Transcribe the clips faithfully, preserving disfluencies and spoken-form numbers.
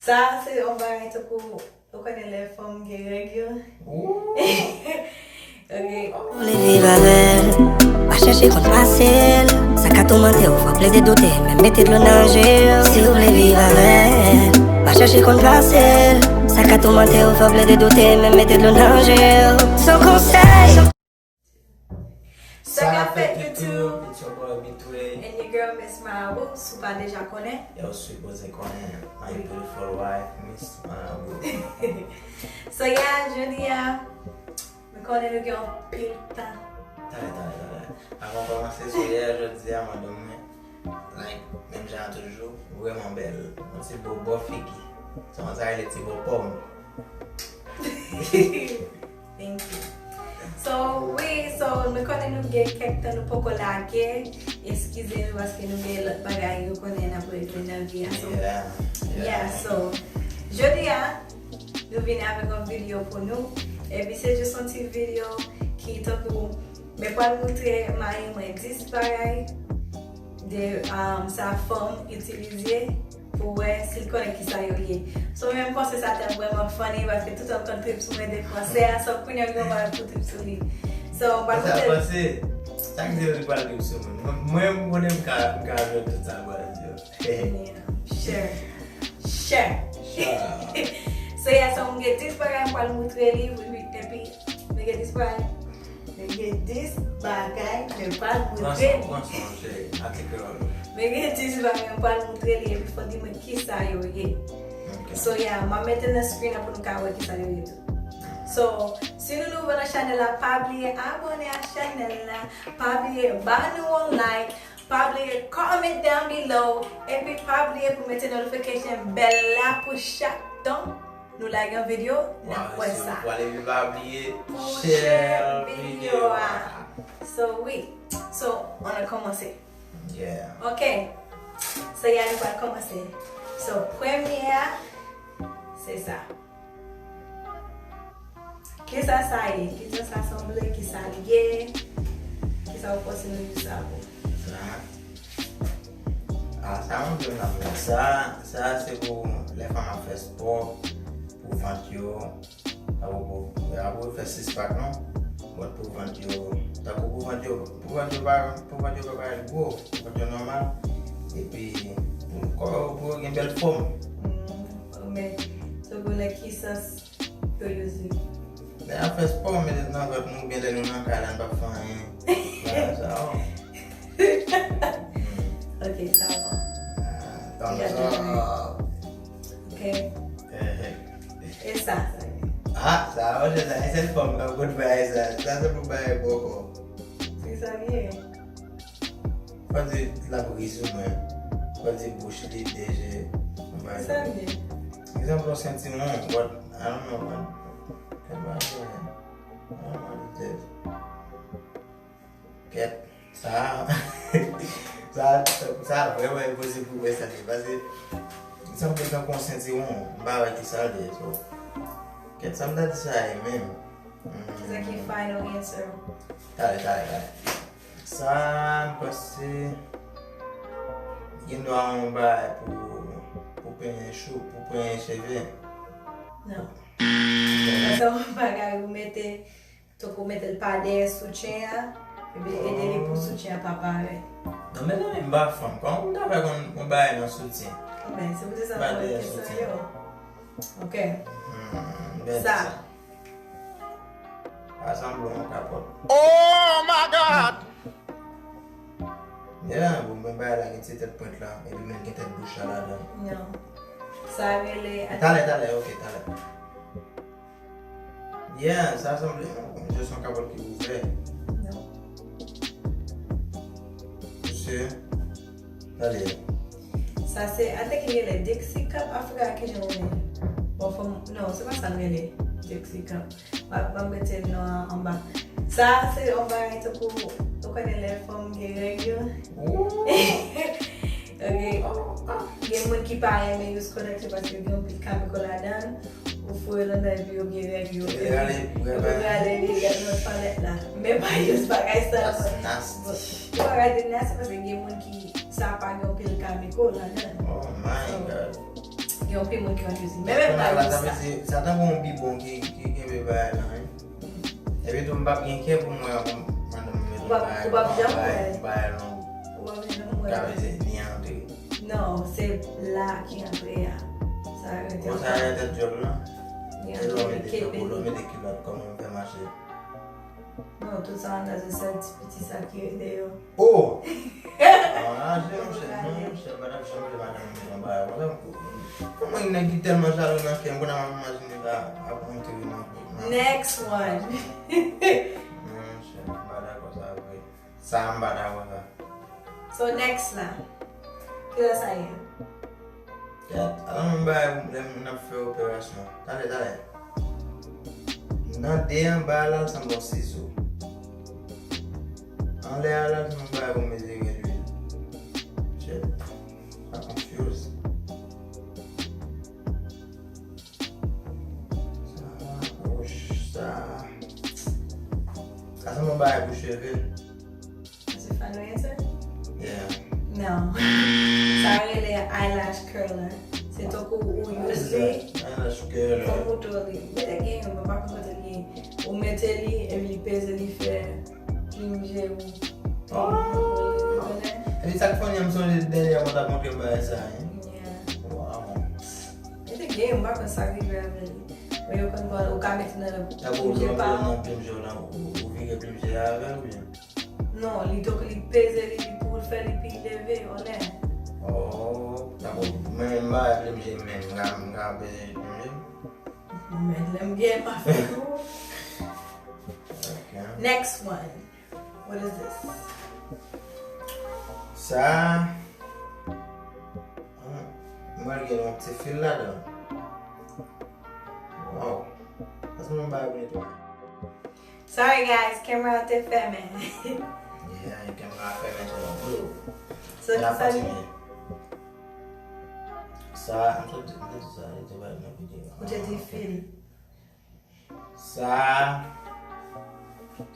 Sa se yon bagay tankou, ou konnen lè fanm gen règ yo. Ooh. Ok. Ou vle viv avè l, pa chèche konn pase l. Sa ka toumante w, fè w plede doute, menm mete dlo nan je w. Si w vle viv avè l, pa chèche konn pase l. Sa ka toumante w, fè w plede doute, menm mete dlo nan je w. Son konsèy. Sa k ap fèt YouTube? It's your boy B three. And your girl Miss Mabu, si w pa deja konnen. Yo, w sipoze konnen. My beautiful wife, Miss Mabu. So yeah, jodi a, m konnen nou gen yon pil tan. Talè, talè, talè. Avan kòmanse, so yeah, jodi a, madanm mwen, like, menm jan toujou, vrèman bèl. Yon ti bo bò figi. Se yon sa rele ti bo pòm. Thank you. So, wi, so, nou konnen nou gen kèk tan nou poko lage. Eskize nou paske nou gen lòt bagay nou konnen n ap regle nan vi a. So, Yeah. yeah, so, jodi a, nou vin avèk yon videyo pou nou. Epi se jis yon ti videyo ki tankou, mwen pral moutre mari mwen dis bagay de um, sa fanm itilize pou wè si l konnen kisa yo ye. So, mwen menm panse sa te vrèman funny paske tout an konn trip sou mwen de fransè a, so kounye a gen yon bagay pou trip sou li. So, mwen pral Sa moutre panse, sa k di yo li pral trip sou mwen. Mwen, mwen, mwen, m ka, m ka jwenn tout sa l pral di yo. Yeah. Sure. Sure. Sure. So, yeah, so, mwen gen dis bagay mwen pral moutre li, wi, wi, epi, mwen gen dis bagay, mwen gen dis bagay mwen pral Pran moutre son, li. Pran son, cheri. Atik yo. Mwen gen dis bagay mwen pral moutre li, epi fò di mwen kisa yo ye. Ok. So, yeah, mwen mete nan screen nan pou nou ka wè kisa yo ye tou. So, si nou nouvo nan chanèl la, pa bliye abòne a chanèl la, pa bliye ba nou yon like, pa bliye comment down below, epi pa bliye pou mete notification bell la pou chak tan nou lage yon videyo, n ap wè sa. Pou ale pa bliye Pou share share videyo videyo a. A. So, wi. So, ann kòmanse. Yeah. Ok. So, yeah, nou pral kòmanse. So, premye a, se sa. Kisa sa ye? Kijan sa sanble? Kisa l ye? Kisa ou panse nou use sa pou? Sa. Ah, sa mwen menm la pou sa, sa se pou lè fanm ap fè spò, pou vant yo, tankou pou, ya pou fè six pack non, but pou vant yo, tankou pou vant yo, pou vant yo pa, pou vant yo pa parèt gwo, pou vant yo nòmal, epi pou kò, pou yo gen bèl fòm. Mm, men, so pou lè ki sans yo use li? Lè ap fè spò, men nan vant nou, oubyen lè nou nan kay la, nou p ap fè anyen. Bagay sa, oh. Ok, sa bon. Ah, thumbs up. Ok. Eh, eh. E sa, sa ye. Ah, sa, oh, se sa, e sèl fanm k ap konn bagay sa. Sa se pou bagay bòkò. Se sa li ye. Fò di l ap ri sou mwen. Fò di bouch li, de je. Se sa li ye. Egzanp, yon sentiman, but I don't know, man. Kèt bagay sa, man. I don't know what it is. Kèt, sa, sa, sa vrèman enposib pou wè sa li ye, paske sa m te tankou yon sentiwon, m pa wè kisa l ye, so, kèt, sa m ta di sa ye menm. Kisa ki final answer? Talè, talè, talè. Sa, m panse, gen dwa yon bagay pou, pou penyen chou, pou penyen cheve. Non. Sa se yon bagay ou mete, tankou mete l pa dèyè soutyen an, epi ede li pou soutyen an pa parèt. Non, mezanmi, m pa fanm. Kòman pou m ta fè konn yon bagay nan soutyen? Men, se poutèt sa Pa mwen dèyè kesyon soutyen. Yo. Ok. Hmm, bèl Sa. Sa. Sa sanble yon kapòt. Oh my God! Yeah, bon, men bagay la gen ti tèt pwent la, epi men gen tèt bouch la ladan. Non. Sa rele. Talè, talè, ok, talè. Yeah, sa sanble yon, jis yon kapòt ki ouvè. Non. Misye, talè. Sa se, I think li rele Dixie Cup, I forgot kijan ou rele. Bon, fò m, non, se pa sa l rele, Dixie Cup. M ap, m ap mete non an anba. Sa se yon bagay tankou, ou konnen lè fanm gen règ yo. Ooh. Ok. Gen moun ki pa renmen use kònèkte paske gen yon pil kemikal ladan l. Ou foure l anndan epi yo gen règ yo. Epi rale, Epi rale li, gade lòt palèt la. Men pa use bagay sa. That's nasty. Ou pa gade nasty paske gen moun ki sa pa gen yon pil kemikal ladan l. Oh my God. Gen anpil moun ki konn jezi. Men menm pa la, sa vle di, sa tankou yon bibon ki, ki kenbe bagay lan, wi. Epi tou, m p ap gen kè pou m wè yon madanm mwen met yon bagay, yon bagay, yon bagay long. Ou p ap janm wè. Ka vle di, li antre. Non, se la ki antre a. Sa rete. Bon, sa rete djòl lan. Li antre, li kenbe. Lè w mete kilòt, kòman w fè mache? Non, tout sa anndan se sèl ti piti sa ki rete yo. Oh! An aje, monchè, non, monchè, m pa t ap janm vle madanm mwen met yon bagay konsa. Kòman gen nèg ki tèlman jalou nan kè m, kounye a m ap imajine sa ap antre nan. Next one. Non, monchè, m pa dakò sa vre. Sa a m pa dakò sa. So next la. Kilè sa ye? Gad, ala yon bagay lè moun ap fè operasyon. Talè, talè. Nan de anba a la, l sanble yon sizo. Anlè a la, l sanble yon bagay pou mezire lwil. Shit. Sa confuse. Sa, oh, sa. Sa sanble yon bagay pou cheve. Is it final answer? Yeah. No. Sa rele eyelash curler. Se tankou ou use li. Eyelash curler. Kòm ou tou li. Mete gen yon, mwen pa konn kote li ye. Ou mete li, epi li peze, li fè plim je ou. Oh! Epi sa k funny an, m sonje dènyèman w t ap montre m bagay sa, hein? Yeah. Wow. Mete gen, mwen pa konn sa k rive avè li. Men yo konn ba ou ka mete nan plim je pa ou. Nan plim je w lan, ou, ou vire plim je a avè l oubyen? Non, li tok li peze li, li pou l fè li pi leve, olè. Oh, dakò. Men m pa plim je menm, m ka, m ka peze plim je. Men lè m gen, m a fè tou. Ok. Next one. What is this? Sa. Hmm, m wè l gen yon ti fil ladan. Wow. Sa se yon bagay pou netwaye. Sorry guys, camera te fèmen. Yeah, camera fèmen sou yon bro. So, ki sa li? Sa, m sot di, m te di sa, li te bay nan videyo. Ou te di fil. Sa,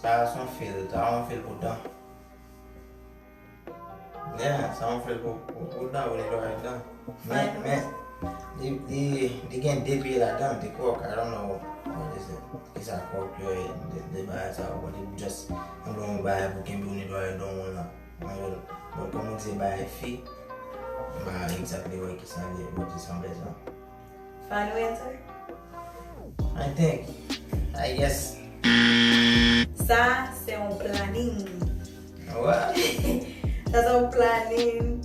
sa se yon fil, sa se yon fil pou dan. Yeah, sa yon fil pou, pou, pou dan, pou netwaye dan. Men, men, li, li, li gen de pye ladan, de kòk, I don't know what is it. Kisa kòk yo ye, de, de bagay sa yo, but it just, yon bagay pou kenbe ou netwaye dan w lan. But kòm ou di se bagay fi, m pa exactly wè kisa li ye, but li sanble sa. Final answer? I think. I guess. Sa, se yon planning. What? Sa, se yon planning.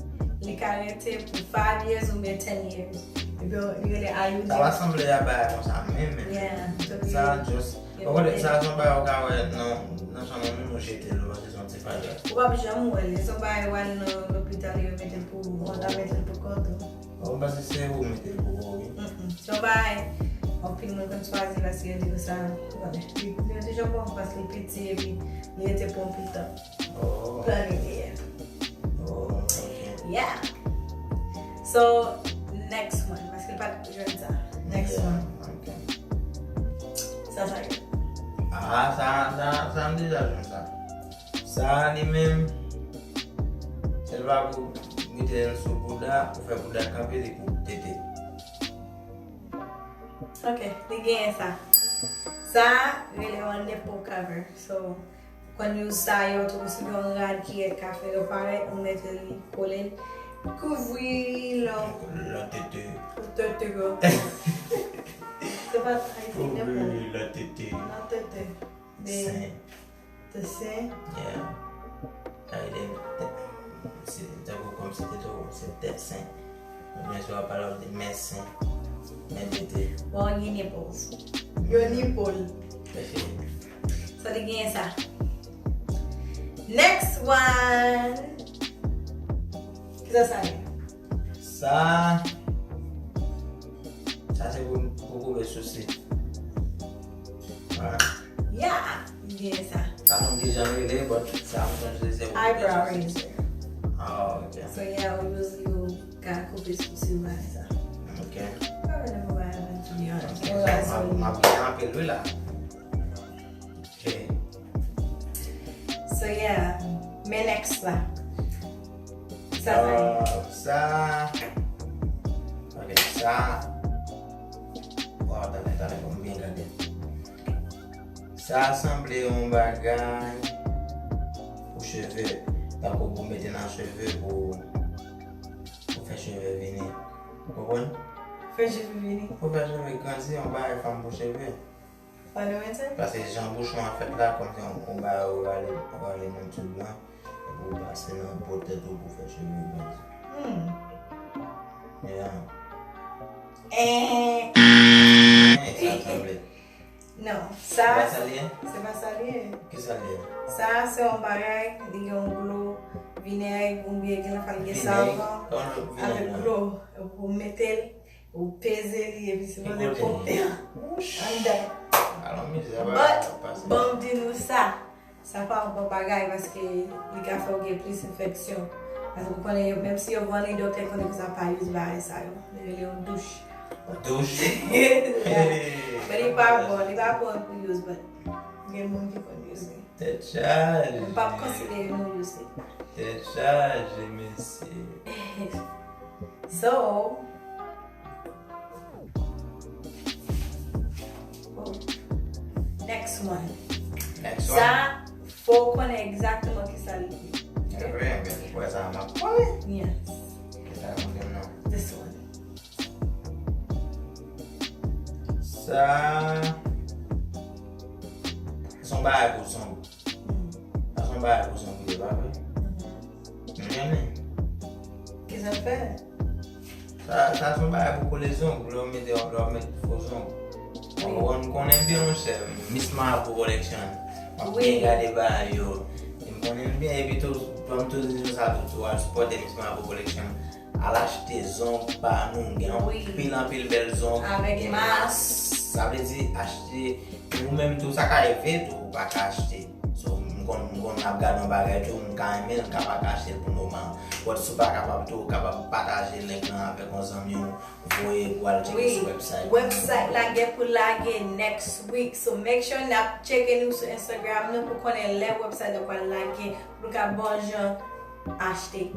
Li ka rete pou five years oubyen ten years. Epi, li rele I U D. Sa pa sanble a bagay konsa menm, menm. Yeah. Sa, just, ou konnen, sa, se yon bagay ou ka wè nan, nan chanm yon moun, ou jete l, ou panse se yon ti fatra. Ou p ap janm wè l. Se yon bagay ou al nan lopital, yo mete l pou ou, ou ta mete l pou kò tou. Bon, m panse se ou mete l pou ou, wi. Mm-mm. Se yon bagay, anpil moun konn chwazi paske yo di konsa, li, li te jan bon paske li piti epi li rete pou anpil tan. Oh. Planning li ye. Oh, ok. Yeah. So, next one, paske l pa t jwenn sa. Next one. Ok. Sa, sa ye. Ah, sa, sa, sa, m deja jwenn sa. Sa a li menm, se pa pou mete l sou bouda, pou fè bouda kanpe, li pou tete. Ok, li genyen sa. Sa a rele yon nipple cover. So, konn use sa yo tou, si gen yon rad ki ka fè yo parèt, ou mete li kole l, kouvri lò. Lò tete. Tete yo. Se pa ayisyen nipple. Kouvri lò tete. Lò tete. Sen. Te sen. Yeah. Sa vle di, se tankou kòm si te tou, se tèt sen. Oubyen si w ap pale, w ap di men sen. Men tete. Well, your nipples. Your nipple. Pèfè. So, li genyen sa. Next one. Kisa sa ye? Sa. Sa se pou, pou koupe sousi. Alright. Yeah, li genyen sa. Pa konn kijan l rele, but sa m sonje se pou koupe sousi. Eyebrow razor. Ah, ok. So, yeah, ou use li ou ka koupe sousi ou bagay sa. Ok. Pa vle pou bagay la, to be honest. Ok, so m ap, m ap gen anpil wi la. Ok. So, yeah, men next la. Sa, sa, sa. Ok, sa Sa, waw, talè, talè, fò m byen gade. Sa sanble yon bagay pou cheve. Tankou pou mete nan cheve, pou, pou fè cheve vini. Ou konprann? Fè cheve vini. Pou fè cheve grandi, yon bagay fanm pou cheve. Wè nou menm sa? Paske jan bouchon an fèt la, kòmsi yon, yon bagay ou rale, ou rale nan tib lan, epi ou pase nan po tèt ou pou fè cheve grandi. Hmm. Yeah. Eh. Eh, sa sanble. Non, sa, se pa sa li ye? Se pa sa li ye. Kisa li ye? Sa, se yon bagay, li gen yon glo, vinèg, oubyen gen nan fwa l gen savon, avèk glo. Ou mete l, ou peze li, epi sipoze pòte anndan. Alon mizè, bagay ap pase. But, ban m di nou sa, sa pa yon bon bagay, paske li ka fè w gen plis enfeksyon. Paske ou konnen, yo, menm si yo vann li, doktè konnen ke sa pa use bagay sa yo. Yo rele yon douch. Douch? Yeah. Men li pa bon, li pa bon pou use, but gen moun ki konn use li. Tèt chaje. M p ap konsidere nou use li. Tèt chaje, mesye. So, next one. Next one. Sa, fò w konnen egzakteman kisa li ye. Evrè, men ou kwè sa m ap pale? Yes. Kisa l mande m nan? This one. Sa, se yon bagay pou zong. Sa se yon bagay pou zong li ye, pa vre? Nou renmen. Kisa l fè? Sa, sa se yon bagay pou kole zong, lè w mete, lè w met fo zong. Wi. Ou konn, m konnen byen, monchè, Miss Marabo Collection. M ap byen gade bagay yo. E m konnen l byen, epi tou, ban m tou di nou sa tou, tou al sipòte Miss Marabo Collection. Al achte zong pa nou, gen anpil, anpil bèl zong. Avèk mas. Sa vle di, achte, ou menm tou, sa ka rive tou, ou pa ka achte. So, m konn, m konn ap gade yon bagay tou, m ka renmen l, m ka pa ka achte l pou moman. But si w pa kapab tou, ou kapab pataje link lan avèk yon zanmi w, voye pou al tcheke sou website. Website la gen pou lage next week. So, make sure n ap tcheke nou sou Instagram nou pou konnen lè website la pral lage, pou nou ka bon jan achte.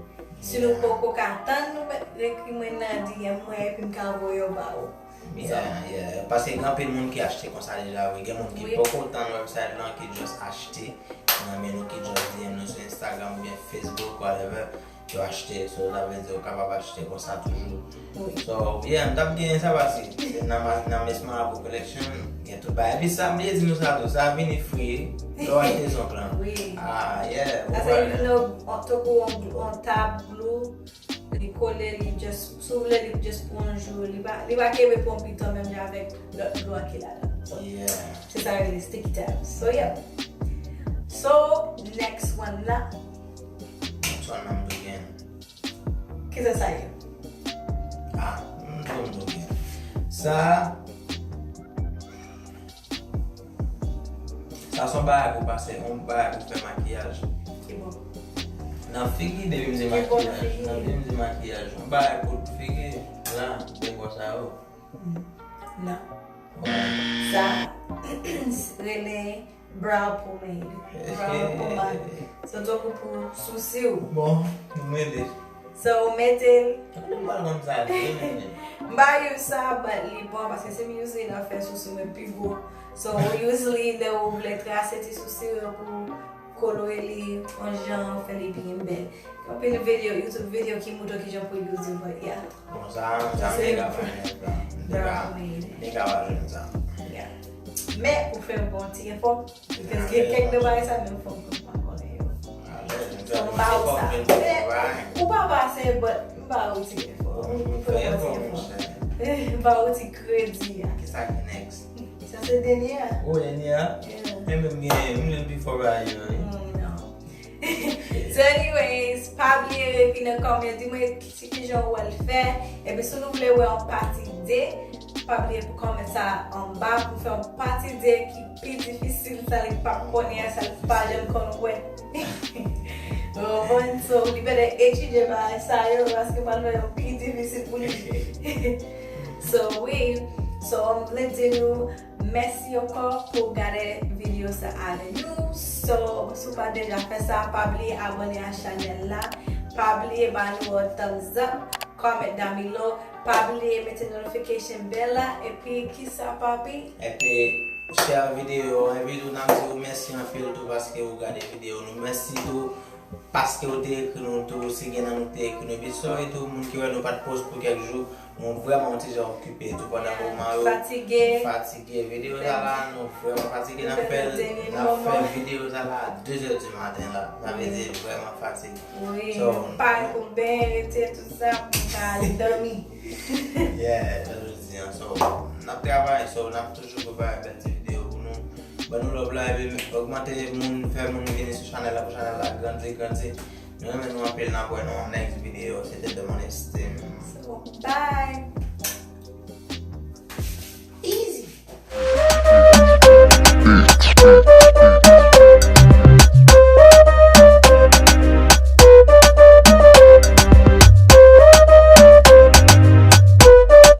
Si nou poko ka tann, nou mèt ekri mwen nan D M mwen epi m ka voye yo ba ou. Yeah, yeah. Paske gen anpil moun ki achte konsa deja, wi. Gen moun ki poko tann website lan, ki just achte nan men nou, ki just D M nou sou Instagram oubyen Facebook, whatever. Yo achte, so, sa vle di yo kapab achte konsa toujou. Wi. So, yeah, m t ap gen sa pase. Nan ma-, nan Miss Marabo Collection, gen tout bagay. Epi sa, m bliye di nou sa tou, sa vini free. Lè w achte zong lan. Wi. Ah, yeah. Sa se, you know, on, tankou on, on tab glue, li kole, li just, si w vle, li just pou yon jou, li pa, li pa kenbe pou yon pitan menm jan avèk lòt glue ki ladan. So, yeah. Se sa yo rele sticky tabs. So, yeah. So, next one la. Next one nan m tou gen. Kisa sa ye? Ah, m tou, m tou gen. Sa, sa se yon bagay pou pase, yon bagay pou fè makiyaj. Ki bò? Nan figi, depi m di makiyaj. Nan figi, depi m di makiyaj. Yon bagay pou figi, la, de bò sa yo. Non. Sa rele brow pomade. Brow pomade. Se tankou pou sousi w. Bon, nou rele. So, ou mete l. Mwen pa konn sa vre, men. M pa use sa, but li bon, paske si m use li nan fè sousi mwen pi gwo. So, ou use li lè ou vle trase ti sousi w pou kolore li yon jan, fè li byen bèl. Gen anpil videyo, YouTube videyo ki montre w kijan pou use li, but yeah. Bon, sa, sa m te ka fè, m te ka, m te ka pa jwenn sa. Yeah. Men, ou fè yon bon ti efò, paske gen kèk nan bagay sa, menm fanm yo pa konnen yo. So, m ba ou sa. Men, ou pa pase, but m ba ou ti efò. Ou fè yon bon ti efò. M ba ou ti kredi a. Kisa ki next? Sa se dènye a. Oh, dènye a? Yeah. Men menm gen, m jwenn pi fò ba yo, wi. Mm, non. So anyways, pa bliye epi nan kòmantè, di mwen ki, kijan w wè l fè. Epi si nou vle wè yon pati de, pa bliye pou kòmantè sa anba pou fè yon pati de ki pi difisil, sa li pa konnen, sa li pa janm konn wè. Ou konprann? So, li bèlè etidye bagay sa yo, paske pral fè yo pi difisil pou li. So, wi. So, m vle di nou, mèsi ankò pou gade videyo sa avè nou. So, si w pa deja fè sa, pa bliye abòne a chanèl la. Pa bliye ba nou yon thumbs up, comment down below, Pa bliye mete notification bell la, epi kisa, papi? Epi share videyo, envite w, n ap di w mèsi anpil tou paske ou gade videyo nou. Mèsi tou paske ou te ekri nou tou, si gen nan nou te ekri nou. Epi sorry tou, moun ki wè nou pa t post pou kèk jou, nou vrèman yon ti jan okipe tou pandan moman yo. Fatige. Fatige. Videyo sa la, nou vrèman fatige. N ap fè, n ap fè videyo sa la a de zè di maten la. Sa vle di vrèman fatige. Wi, So, pa konben, rete tout sa, pou ka ale dòmi. Yeah, jan nou di an. So, n ap travay, so, n ap toujou prepare bèl ti videyo pou nou. Ban nou love la, epi ogmante moun, fè moun vini sou chanèl la, pou chanèl la grandi, grandi. Nou renmen nou anpil, n ap wè nou nan next videyo. Se te Domon Esteem. So, bye. Easy.